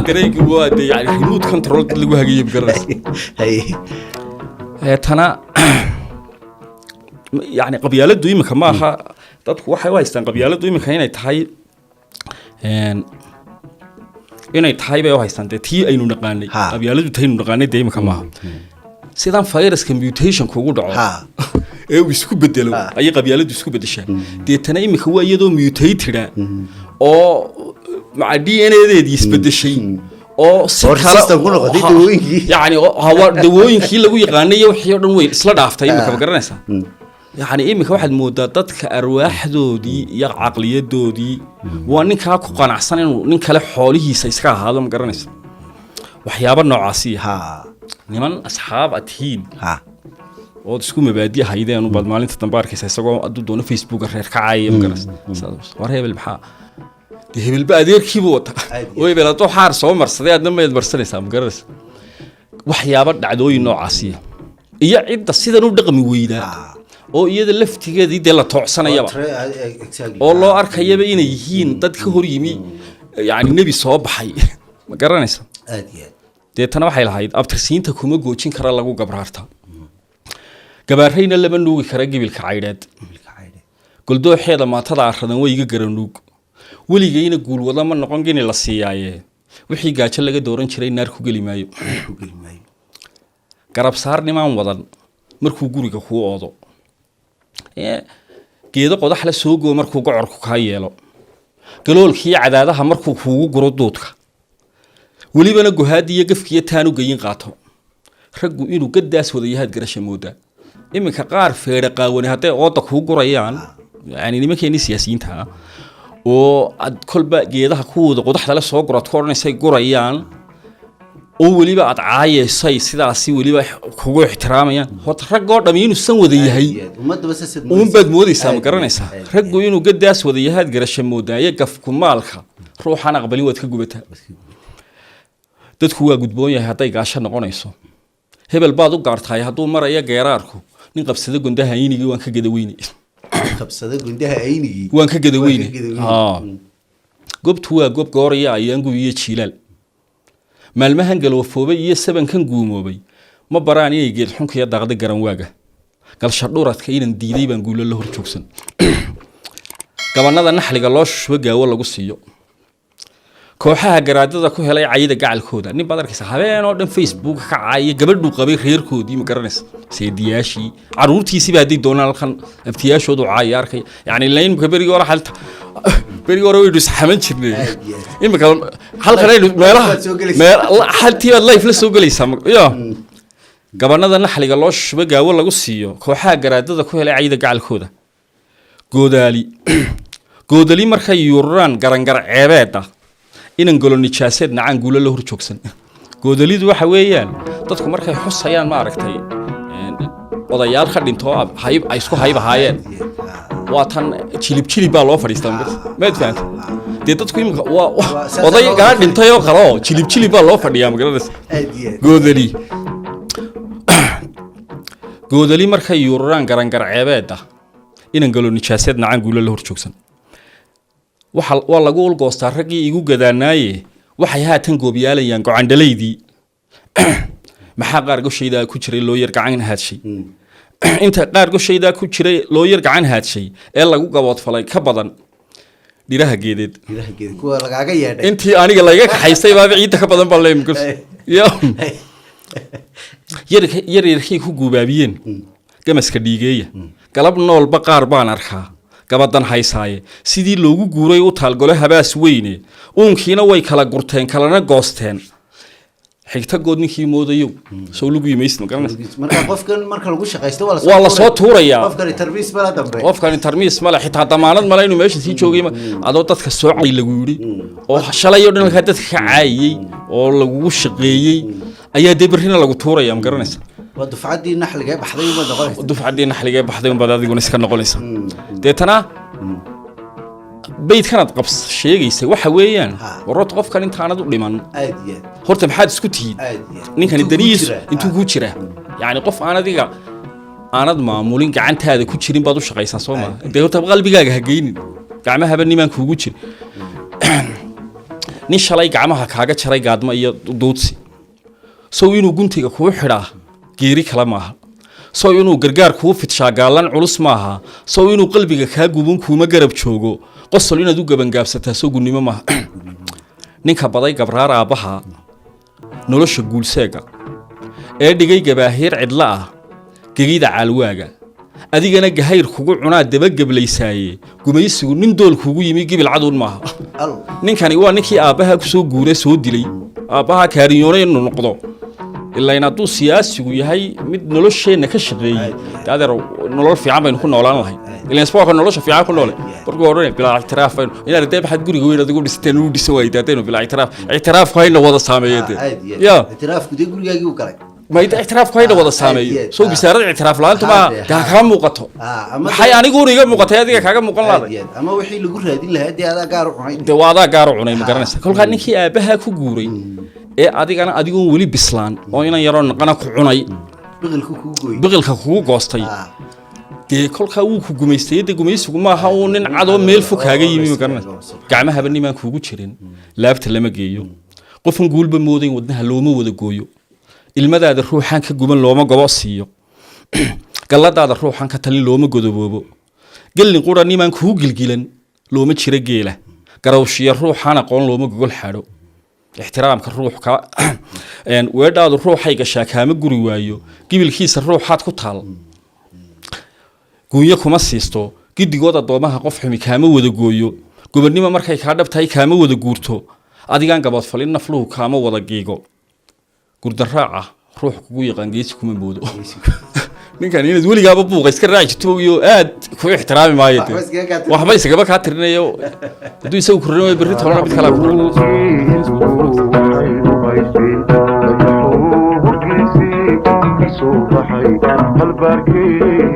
Dareenkii waa dee yani remote control dad lagu hagayo, ma garanaysa? Tana yani qabyaaladdu iminka ma aha. Dadku waxay u haystaan qabyaaladdu iminka inay tahay inay tahay bay u haystaan dee tii aynu naqaanay. Qabyaaladdu taynu naqaanay dee iminka maaha. Sidan viruska mutation kugu dhaco ee uu isku bedelo ayay qabyaaladdu isku bedeshaa. Deetana iminka waa iyadoo mutated oo maca DNA-deedii isbedeshay oo si Oo kale resistant ku noqotay dawooyinkii. Yani waa dawooyinkii lagu yaqaanay iyo wixii oo dhan way isla dhaaftay iminka, ma garanaysaa? Yani iminka waxaad moodaa dadka arwaaxdoodii iyo caqliyadoodii waa ninkaa ku qanacsan inuu nin kale xoolihiisa iska ahaado, ma garanaysa? Waxyaabo noocaasiya. Niman asxaab aad tihiin ood isku mabaadi haydeen baad maalinta dambe arkaysa isagoo hadduu doono Facebooka reer kacaya, ma garanaysa? War hebel maxaa dee, hebelba adeerkiibuu wata. Aad iyo oo hebel hadduu xaar soo marsaday, aadna mayd marsanaysaa, ma garanaysa? Waxyaabo dhacdooyin noocaasiya iyo cidda sidan u dhaqmi weydaa oo iyada laftigeedii dee la toocsanayaba oo loo arkayaba inay yihiin dad ka hor yimi, yani nebi soo baxay, ma garanaysa? Aad iyo aad. Deetana waxay lahayd: abtirsiinta kuma goojin kara lagu gabraarta, gabaarayna lama nuugi kara gibilka caydheed. Wiilka caydhe. Goldooxeeda maatada aradan way iga garanuug, weligayna guulwada ma noqon gini la siiyaaye, wixii gaajo laga dooran jiray naar ku geli maayo. Ku geli maayo. Garabsaarnimaan wadan markuu guriga kuu oodo, geedo qodax la soo goo markuu gocorku kaa yeelo, galoolkiiyo cadaadaha markuu kuugu guro duudka, welibana gohaadi iyo gafkiiyo taanu geyin qaato. Raggu inuu gadaas wada yahaad garasha moodaa. Iminka qaar feedha qaawani hadday ooda kuu gurayaan, yani nimankeenii siyaasiyiinta ah oo aad kolba geedaha kuwooda qodaxda la soo guraad ku odhanaysay gurayaan, oo weliba aad caayeysay, sidaasi weliba kugu ixtiraamayaan, horta raggoo dhami inuu san wada yahay Ummadaba saasad uun baad moodaysaa, ma Aad iyo garanaysaa? aad, aad. Raggu inuu gadaas wada yahaad garasha moodaaye, gafku maalka ruuxaan aqbalin waad ka gubataa. Dadku waa gudboon yahay hadday gaasho noqonayso. Hebel baad u gaartahay hadduu maraya geeraarku, nin qabsada gondaha aynigii waan ka gadaweyne. Qabsada gundaha aynigii. Waan ka gadaweyne. Waan ka gadaweyne. Haa. Gobtu waa gob gooraya ayaangu iyo jiilaal, maalmahan galwafoobay iyo sabankan guumoobay ma baraan inay geed xunka iyo daaqda garan waaga. Galsha dhuradka inan diiday baan guulo la hor joogsan. Gabanada naxliga loo shubo, gaawo lagu siiyo kooxaha garaadada ku helay cayida gacalkooda. Nin baad arkaysa habeen oo dhan Facebook ka caaya gabadhuu qabay, reerkoodii, ma garanaysa? Seediyaashii, caruurtiisiba hadday doonaan halkan abtiyaashoodu caaya arkay. Yani ila imika berigii hore xalta, berigii hore waynu isxaman jirnay. Aad iyo aad. Imika halkan aynu meelaha Waad soo gelaysaa. Meel haltii baad live la soo gelaysaa yo. Gabanada naxliga loo shubo, gaawo lagu siiyo kooxaha garaadada ku helay cayida gacalkooda. Goodaali goodali markay yuururaan garangar ceebeeda, inan golo nijaaseed nacaan guulo la hor joogsan. Goodalidu waxa weeyaan dadku markay xusayaan, ma aragtay, odayaal ka dhinto oo hayb ay isku hayb ahaayeen, waa tan jilib jilib baa loo fadhiistaa, maad fahanta? Dee dadku imika waa Waa oday loo gaa fadhiyaa. dhintay oo kale oo jilib jilib baa loo fadhiyaa, ma garanaysa? Aad iyo aad. Goodali goodali markay yuururaan garangar ceebeeda, inan galo nijaaseed nacaan guulo la hor joogsan. Waxa waa lagu ulgoostaa raggii igu gadaanaaye, waxay haatan goobyaalayaan gocandhalaydii. Maxaa qaar goshaydaa ku jiray loo yar gacan haadshay? Inta qaar goshaydaa ku jiray loo yar gacan haadshay ee lagu gaboodfalay ka badan dhiraha geedeed. Dhiraha geed kuwa lagaaga yeedhay. Intii aniga layga kaxaystay baaba ciidda ka badan baa leeyo. Yar yarkay ku guubaabiyeen gamaska dhiigeeya, galab noolba qaar baan arkaa gabadan haysaaye. Sidii loogu guuray u taalgolo habaas weyne, uunkiina way kala gurteen kalana goosteen. Xigta good ninkii moodayow sow lagu yimaysid, ma garanaysa? Marka qofkan marka lagu shaqaysto waa Waa lasoo tuurayaa. Qofkani tarmiis mala dambe. Qofkani tarmiis male, xitaa damaanad male inuu meesha sii joogay. Adoo dadka soocay lagu yidhi oo shalay oo dhan halkaa dadka ka caayiyey oo lagugu shaqeeyey ayaa dee berrina lagu tuuraya, ma garanaysa? Waa dufcaddii naxliga ee baxday uma noqonaysa. Dufcaddii naxliga ee baxday unbaad adiguna iska noqonaysa. Deetana beydkanaad qabs sheegaysay waxa weeyaan, war horta qofkan intaanad u dhiman Aad iyo aad. horta maxaad isku tihiin? Aad iyo aad. Ninkani Intuu kuu danihiisu jiraa. intuu kuu jiraa, yacni qof aan adiga aanad maamulin, gacantaada ku jirin baad u shaqaysaa, soo maa? Dee horta qalbigaaga ha geynin, gacmahaba nimaan kuugu jir. Nin shalay gacmaha kaaga jaray gaadmo iyo duudsi, sow inuu guntiga kuu xidhaa geeri kale maaha? Sow inuu gargaar kuu fidshaa gaallan culus maaha? Sow inuu qalbiga kaa gubun kuuma garab joogo? Qosol inaad u gabangaabsataa sow gunnimo maaha? Ninka baday gabraar aabbaha nolosha guulseega ee dhigay gabaahiir cidla ah gegida caalwaaga, adigana gahayr kugu cunaa dabageblaysaaye, gumaysigu nin dool kugu yimi gibil caduun maaha. Al. Ninkani waa ninkii aabbaha kusoo guuray, soo dilay aabbaha, kaariyoonay inuu noqdo. Ilain hadduu siyaasigu yahay mid nolosheenna ka shaqeeyey, dee adeer nolol fiican baynu ku noolaan lahay. Ilan isboorka nolosha fiican ku noole markuu odhanay bilaa ictiraaf baynu inaad dee maxaad guriga weyn adigu dhisteen u dhisan waayday haddaynu bilaa ictiraaf, ictiraafku hayna wada saameeye dee. Aad iyo ya. aad. Ictiraafku dee gurigaagii u galay. Mayda ictiraafku hayna wada aad saameeyo. iyo aad. Soo bisaarada ictiraaf la-aantu maaha. Dee ha kaa muuqato. Ama maxay aniguun iga muuqatay, adiga kaaga muuqan aad laaday? iyo aad. Ama wixii lagu raadin lahaa dee adaa gaar u cunay. Dee waa adaa gaar u cunay, ma garanaysa? Kolkaa ninkii aabbaha ku guuray ee adigana adigoon weli bislaan oo inan yaroo naqana ku cunay, biqilku kugu gooyey, biqilka kugu goostay, dee kolkaa wuu ku gumaystay. Dee gumaysigu maaha uu nin cadoo meel fog kaaga yimi, ma garanaysa? Gacmahaba nimaan kuugu jirin laabta lama geeyo. Qofan guulba moodayn wadnaha looma wada gooyo. Ilmadaada ruuxaan ka guban looma gobo siiyo. Galladaada ruuxaan ka talin looma godoboobo. Gellin qura nimaan kuu gilgilan looma jiro geela. Garawshiya ruuxaan aqoon looma gogol xadho. Ixtiraamka ruux ka weedhaadu ruuxay gashaa kaama guri waayo. Gibilkiisa ruuxaad ku taal guunyo kuma siisto. Gidigood addoomaha qof xumi kaama wada gooyo. Gobonnimo markay kaa dhab tahay kaama wada guurto. Adigaan gaboodfalin nafluhu kaama wada giigo. Gurdaraaca ruux kugu yaqaan geesi kuma moodo. Ninkan inaad weligaaba buuqa iska raaci jirto iyo aad ku ixtiraami maayo dee. Waxba iskaga kaa tirin. Waxba iskagaba kaa tirinayo. Hadduu isagu korrin waayo, berri tolana mid kalaa ku waxaynu haysteen dayaxuu hortiisii ka soo baxay halbaarkii.